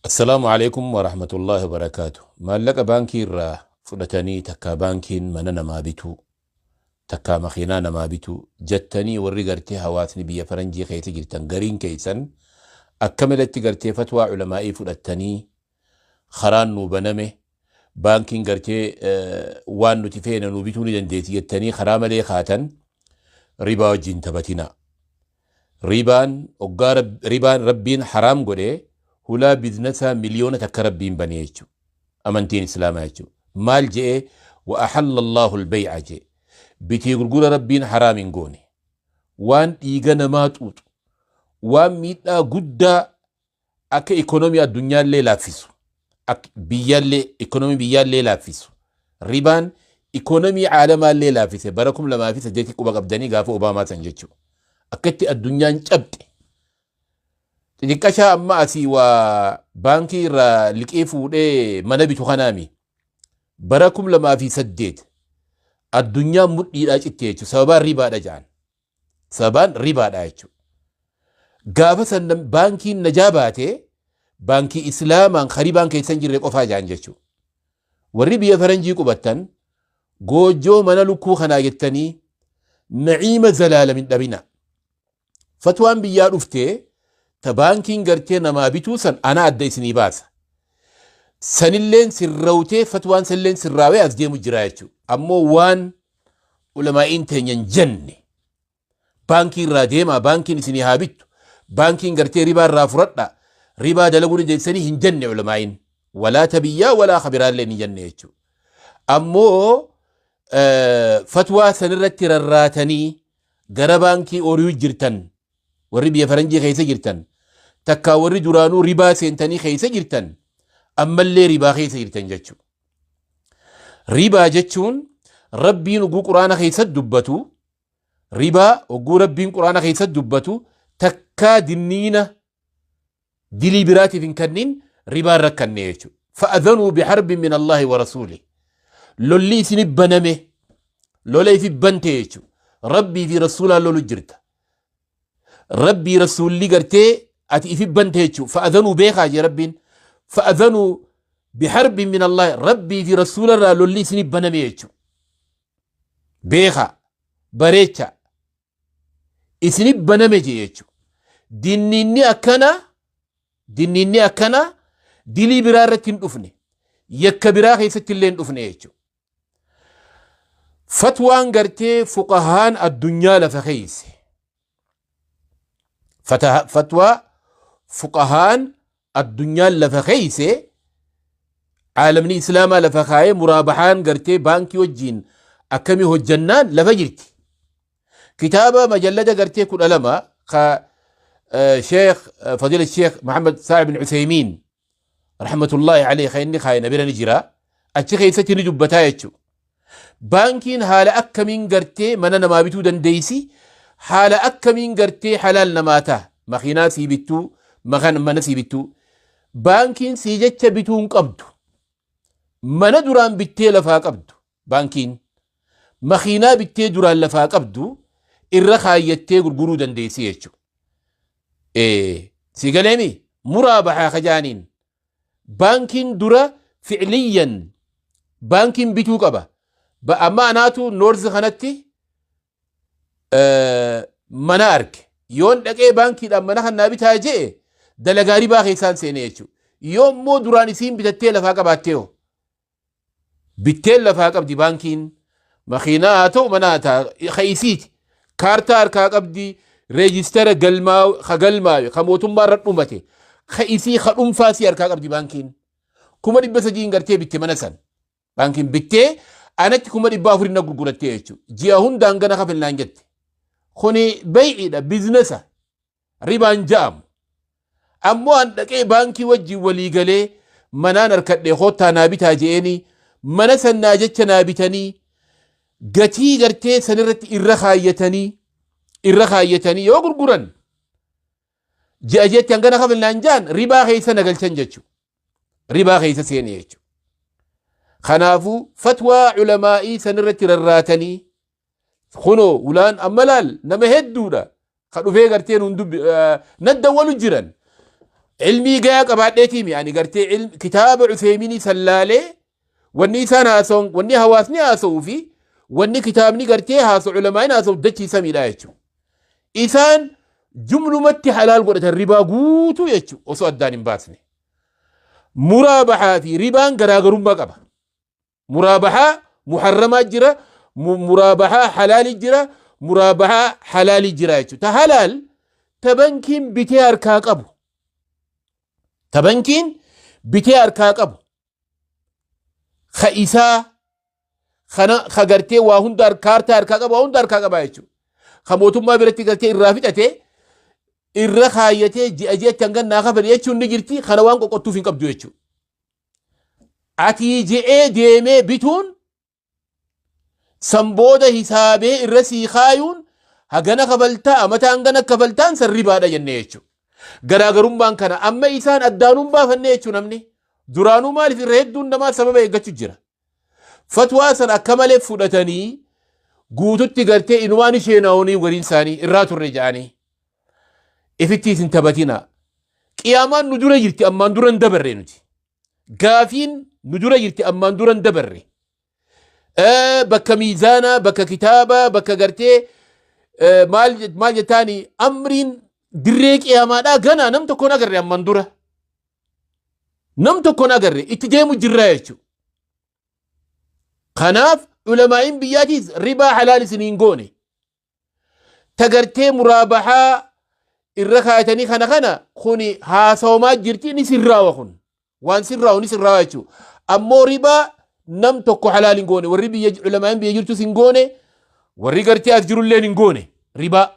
Assalaamu alaikum warahmatullaahi wabarakaatu. Maallaqa baankii irraa fudhatanii takkaa baankiin mana namaa bituu, takkaa makiinaa namaa bituu jettanii warri gartee hawaasni biyya faranjii keessa jirtan gariin keessan akka malatti gartee fatwaa ulamaa'ii fudhattanii karaan nuu baname, baankiin gartee waan nuti feene nuu bituu ni dandeessi jettanii karaa malee kaatan, ribaa wajjin taphatinaa. Ribaan hoggaa ribaan Rabbiin haraam godhe, hulaa biznasaa 1,000,000 Rabbiin bane jechuudha. Amantiin Islaamaa jechuudha. Maal je'e? Wa ahalla Allahu al-bay'a je'e. Bitii gurgura Rabbiin haraam hin goone. Waan dhiiga namaa xuuxu, waan miidhaa guddaa akka ikonomii addunyaallee laaffisu, akka biyyaallee, ikonomii biyyaallee laaffisu. Ribaan ikonomii caalamaallee laaffise bara 2008 quba qabdanii gaafa Obaamaa san jechuudha. Akka itti addunyaan cabxe. Xixiqqashaa amma asii waa baankii irraa liqii fuudhee mana bitu kanaami. Bara 2008 addunyaan mudhiidhaa citte jechuudha. Sababaan ribaadha jedhan. Sababaan ribaadha jechuudha. Gaafa san baankiin najaa baate baankii Islaamaan karibaan keessa hin jirre qofaa jedhan jechuudha. Warri biyya faranjii qubattan goojjoo mana lukkuu kanaa jettanii na'iima zalaalam hin dhabina. Fatwaan biyyaa dhuftee ta baankiin gartee namaa bituu san ana adda isinii baasa. Sanilleen sirrawtee, fatwaan sanilleen sirraawee as deemu jira jechuudha. Ammoo waan ulamaa'iin teenya hin jenne, baankii irraa deemaa, baankiin isinii haa bittu, baankiin gartee ribaa irraa fudhadha, ribaa dalaguu dandeessanii hin jenne ulamaa'iin, walaa ta biyyaa walaa kabiraallee hin jenne jechuudha. Ammoo fatwaa sanirratti rarraatanii gara baankii ooriyuu jirtan, warri biyya faranjii keessa jirtan, takkaa warri duraanuu ribaa seentanii keessa jirtan, ammallee ribaa keessa jirtan jechuudha. Ribaa jechuun Rabbiin oguu Quraana keessatti dubbatu, ribaa oguu Rabbiin Quraana keessatti dubbatu, takkaa dinniina dilii biraatiif hin kennin ribaa irra kanne jechuudha. Fa'adhanuu biharbin min Allaahi wa rasuulih. Lolli isin baname, lola ifi bante jechuudha. Rabbii fi rasuulaan lolu jirta. Rabbii rasuulli gartee ati ifi bante jechuudha. Fa'adhanuu beekaa jee Rabbiin. Fa'adhanuu biharbin min Allaahi, Rabbii fi rasuula irraa lolli isin baname jechuudha. Beekaa bareecha isin baname jee jechuudha. Dinniinni akkana, dinniinni akkana dilii biraa irratti hin dhufne, yakka biraa keessatti illee hin dhufne jechuudha. Fatwaan gartee fuqahaan addunyaa lafa keeyse. Fatwaa fuqahaan addunyaan lafa keeyse, caalamni islaamaa lafa kaayee, muraabahaan gartee baankii wajjiin akkamii hojjannaan lafa jirti. Kitaaba majallada gartee 12 ka Sheekh Fadila Sheekh Muhammad Saa'ib bin Useymiin rahmatullahi alayhi kan inni kaaye na bira ni jira. Achi keessatti ni dubbataa jechuudha. Baankiin haala akkamiin gartee mana namaa bituu dandeessi? Haala akkamiin gartee halaal namaa ta'a? Makiinaa sii bittuu, makan mana sii bittuu. Baankiin sii jecha bituu hin qabdu. Mana duraan bittee lafaa qabdu baankiin. Makiinaa bittee duraan lafaa qabdu irra kaayyattee gurguruu dandeessi jechuudha. Si galeemi muraabahaa kajaaniin baankiin dura fi'liyyan baankiin bituu qaba. Amma anaatu noorzi kanatti mana arge. Yoon dhaqee baankiidhaan mana kan naa bitaa je'e, dalagaa ribaa keessaan seenee jechuudha. Yoo immoo duraan isiin bitattee lafaa qabaattee hoo? Bitteen lafaa qabdi baankiin, makiinaa haa ta'u mana haa ta'a ka isiiti. Kaartaa harkaa qabdi, reejistara galmaa ka galmaawe, ka mootummaa irra dhumate, ka isii ka dhuunfaa isii harkaa qabdi baankiin. 300,000 gartee bitte mana san. Baankiin bittee anatti 400,000 na gurgurattee jechuudha. Ji'a hundaan gana kafalnaan jette. Kuni bay'iidha, biizinasa. Ribaan ja'amu. Ammoo an dhaqee baankii wajjin walii galee, manaan harkadhee koottaa naa bitaa je'eenii, mana san naa jecha naa bitanii, gatii gartee sanirratti irra kaayyatanii yoo gurguran, ji'a ji'atti hangana kafalnaan ja'an, ribaa keessa na galchan jechuudha. Ribaa keessa seene jechuudha. Kanaafuu fatwaa ulamaa'ii sanirratti rarraatanii, kunoo ulaan amma laal, nama hedduudha ka dhufee gartee nuun dubbi naddawwalu jiran. Ilmii gayaa qabaadheetiimi ani gartee kitaaba Useyminii sallaalee wanni isaan haasawan, wanni hawaasni haasa'uu fi wanni kitaabni gartee haasa'u, ulamaa'in haasa'u dachii samiidha jechuudha. Isaan jumlumatti halaal godhatan ribaa guutuu jechuudha osoo addaan hin baasne. Muraabahaa fi ribaan garaagarummaa qaba. Muraabahaa muharramaa jira, muraabahaa halaali jira, muraabahaa halaali jira jechuudha. Ta halaal ta bankiin bitee harkaa qabu. Ta bankiin bitee harkaa qabu. Ka isaa kana ka gartee waa hunda kaartaa harkaa qaba, waa hunda harkaa qaba jechuudha. Ka mootummaa biratti gartee irraa fixatee irra kaayyatee ji'a ji'atti hanga naa kafali jechuun ni jirti, kana waan qoqqottuuf hin qabdu jechuudha. Atii je'ee deemee bituun san booda hisaabee irra sii kaayuun hagana kafaltaa, amata hangana kafaltaan san ribaadha jennee jechuudha. Garaagarummaan kana amma isaan addaanuun baafannee jechuudha namni. Duraanuu maaliif irra hedduun namaa sababa eeggachuu jira. Fatwaa san akka malee fudhatanii guututti gartee inumaan isheenaa'onii waliin isaanii irraa turre jedhanii. Ifitti isin taphatina. Qiyaamaan nu dura jirti, ammaan dura hin dabarre nuti. Gaafiin nu dura jirti, ammaan dura hin dabarre. Bakka miizaanaa, bakka kitaabaa, bakka gartee maal maal jettaani, amriin dirree qiyaamaadhaa ganaa nam tokkoon agarre ammaan dura. Nam tokkoon agarre, itti deemu jirraa jechuudha. Kanaaf ulamaa'iin biyyaatiis ribaa halaal isin hin goone. Ta gartee muraabahaa irra kaayatanii kana kuni haasawamaa jirti, ni sirraawa, kun waan sirraawu ni sirraawa jechuudha. Ammoo ribaa nam tokko halaal hin goone, warri biyya ulamaa'iin biyya jirtus hin goone, warri gartee as jirulleen hin goone ribaa.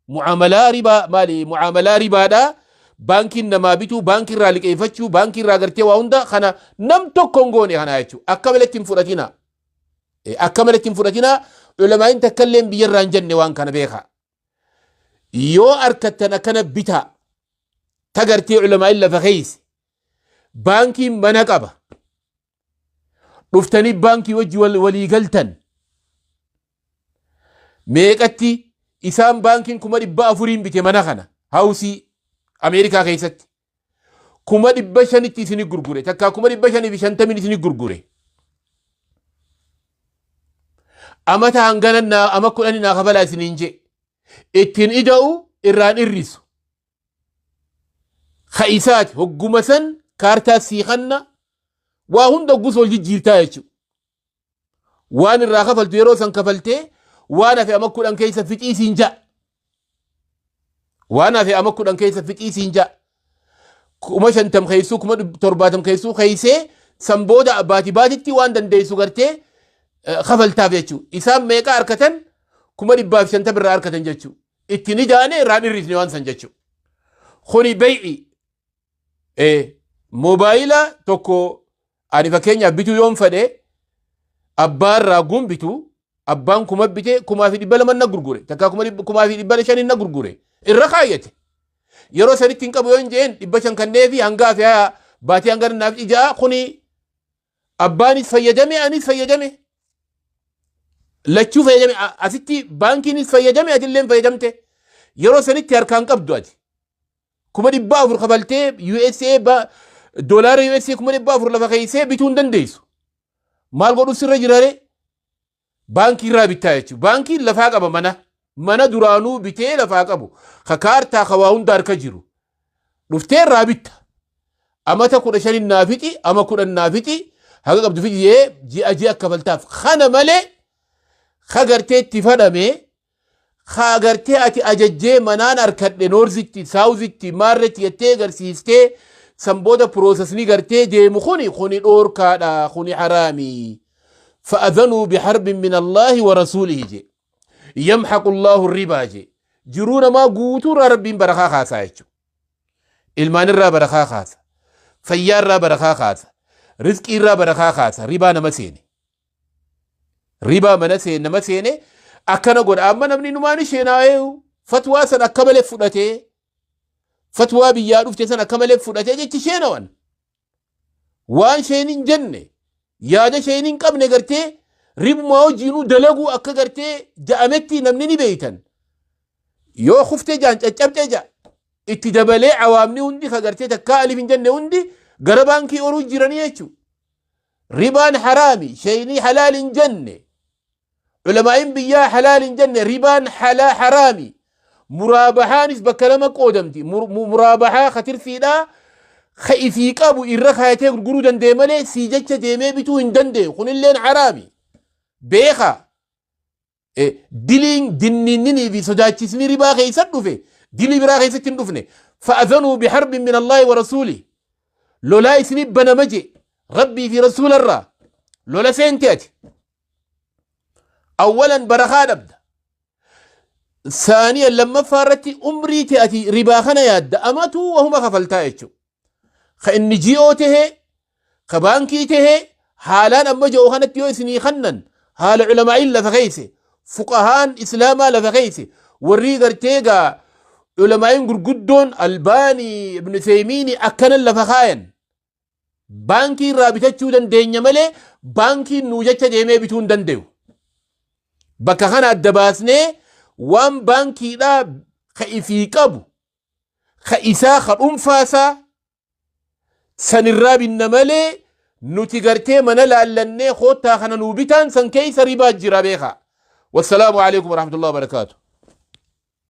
Mu'aamalaa ribaa maali? Mu'aamalaa ribaadha. Baankiin namaa bituu, baankii irraa liqeeffachuu, baankii irraa gartee waa hunda kana nam tokko hin goone kana jechuudha. Akka malatti hin fudhatina. Akka malatti hin fudhatina. Ulamaa'iin takka illee biyya irraa hin jenne, waan kana beeka. Yoo arkattan akkana bitaa. Ta gartee ulamaa'iin lafa keessa. Baankiin mana qaba. Dhuftanii baankii wajji walii galtan. Meeqatti isaan baankiin 400,000n bite mana kana hawusii Ameerikaa keessatti. 500,000tti isini gurgure, takkaa 550,000n isini gurgure. Amata hangana naa ama 10 naa kafalaa isiniin jee. Ittiin ida'u irraan irrisu. Ka isaati hogguma san kaartaa sii kanna, waa hunda hoggus wal jijjiirtaa jechuudha. Waan irraa kafaltu yeroo san kafaltee waan hafe ama 10 keessa fixii siin ja'a. Waan hafe ama 10 keessa fixii siin ja'a. 50,000 keessuu, 70,000 keessuu keessee san booda baati baatitti waan dandeessu gartee kafaltaaf jechuudha. Isaan meeqa harkatan? 150,000 irraa harkatan jechuudha. Ittiin ijaane irraan hir'isne waan san jechuudha. Kuni bay'i moobaayila tokko ani fakkeenyaaf bituu yoon fedhe, abbaa irraa guun bitu, abbaan 1,000 bite, 2,200 na gurgure, takkaa 2,500 na gurgure, irra kaayyate. Yeroo sanitti hin qabu yoon jeen, 500 kanneefi hangaa fi haa baatii hanga naaf ijaa, kuni abbaanis fayyadame, anis fayyadame, lachuu fayyadame. Asitti baankiinis fayyadame, atillee fayyadamte. Yeroo sanitti harkaan qabdu, ati 400,000 kafaltee USA doolaara USA 400,000 lafa keessee bituu hin dandeessu. Maal godhu sirra jirare? Baankii irraa bittaa jechuudha. Baankiin lafaa qaba, mana. Mana duraanuu bitee lafaa qabu. Ka kaartaa ka waa hunda harka jiru. Dhuftee irraa bitta. Amata 15 naa fixi, ama 10 naa fixi, haga qabdu fixi jee ji'a ji'a kafaltaaf. Kana malee ka gartee itti fadhamee ka gartee ati ajajjee manaan harkadhe northitti, southitti, maarretti jettee agarsiistee san booda processni gartee deemu kuni dhoorkaadha, kuni haraami. فأذنوا بحرب من الله ورسوله je يمحق الله الربا je. Jiruu namaa guutuu irraa rabbiin barakaa kaasaa jechuudha. Ilmaan irraa barakaa kaasa. Fayyaa irraa barakaa kaasa. Rizqii irraa barakaa kaasa. Ribaa nama seene. Ribaa mana seene nama seene akkana godha. Amma namni numaan isheenaa'ee fatwaa san akka malee fudhatee, fatwaa biyyaa dhufte san akka malee fudhatee jechi isheenawan. Waan isheen hin jenne, yaada isheen hin qabne gartee ribumaa hojiinuu dalaguu akka gartee ja'ametti namni ni beeytan. Yoo kuftee jaan caccabxee ja'a. Itti dabalee awaamni hundi ka gartee takkaa alif hin jenne hundi gara baankii oruu jiranii jechuudha. Ribaan haraami, sheeynii halaal hin jenne. Ulamaa'iin biyyaa halaal hin jenne, ribaan halaa haraami. Muraabaxaanis bakka lama qoodamti. Muraabaxaa ka tirfiidhaa ka ifii qabu irra kaayatee gurguruu danda'e malee sii jecha deemee bituu hin danda'e. Kunilleen haraami. Beekaa. Diliin dinniinninii fi sodaachisni ribaa keessa dhufe dilii biraa keessatti hin dhufne. Fa'adhanuu biharbin min Allaahi wa rasuulih. Lolaa isinii banama je Rabbii fi rasuularraa lola seente ati. Awwalan barakaa dhabda. Saaniyan lammaffaa irratti umrii tee ati ribaa kana yaadda amatuu wahuma kafaltaa jechuudha. Ka inni ji'oo tahee ka baankii tahee haalaan amma ji'oo kanatti yoo isinii kannan haala ulamaa'iin lafa keeyse fuqahaan islaamaa lafa keeyse warrii gartee gaa ulamaa'iin gurguddoon albaanii ibn teeymiinii akkanan lafa kaayan baankii irraa bitachuu dandeenya malee baankiin nuu jecha deemee bituu hin danda'u. Bakka kana adda baasnee waan baankiidhaa ka ifii qabu ka isaa ka dhuunfaa isaa sanirraa binna malee nuti gartee mana laallannee koottaa kana nuu bitaan san keessa ribaa jira beekaa. Wassalaamu alaikum warahmatullahi wabarakaatuh.